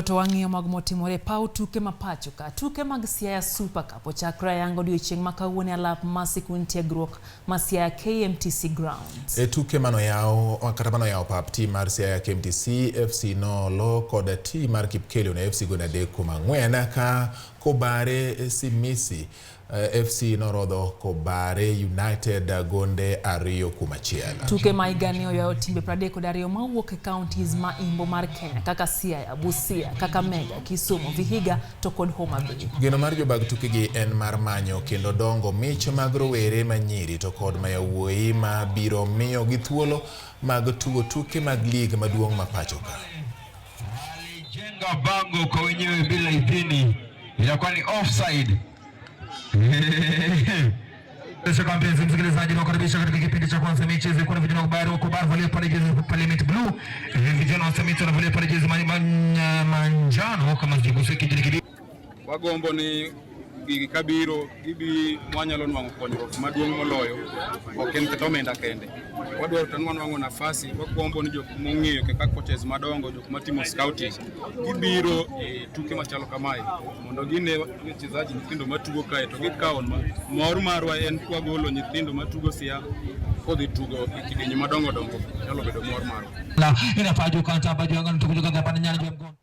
To wang'iyo mago motimore e paw tuke ma pacho ka. Tuke mag Siaya Super Cup ochakre ayanga odiochieng' ma kawuono e alap ma sikund tiegruok ma Siaya KMTC Grounds. E tuke manoyaw kata manoyawo pap tim mar Siaya KMTC FC nolo kod tim mar Kipkelion FC gonde 3-4 ka Kobare Simisi FC norodho Kobare United gonde 2-1. Tuke ma higani oywayo timbe 32 mawuok e counties ma imbo mar Kenya kaka Siaya, Busia, Kakamega, Kisumu, Vihiga to kod Homa Bay. Geno mar jobag tukegi en mar manyo kendo dongo mich mag rowere ma nyiri to kod ma yawuoyi ma biro miyogi thuolo mag tugo tuke mag lig maduong' ma pacho ka. Alijenga bango kwa wenyewe bila idhini, inakuwa ni offside. Shaka mpenzi msikilizaji, nakukaribisha katika kipindi cha kwanza michezo. Kuna vijana wa Baru kwa Baru valia pale jezi Parliament Blue, vijana wa Samiti wanavalia pale jezi manjano kama sijakosea, kijani kibichi. Wagombo ni gigi kabiro gibi mwanyalo nwang'o konyruok maduong' moloyo ok en kata omenda kende wadwaro to ni wanwang'o nafasi wagombo ni jok mong'eyo kaka coaches madongo jok matimo scouting gibiro e tuke machalo kamae mondo gine wachezaji nyithindo matugo kae to gikawo mor marwa en kwagolo nyithindo matugo Siaya kodhi tugo e kidienje madongo dongo nyalo bedo mor marwa. Inafaa juu kanta baju anga tukujuka hapa nyanya juu mgongo.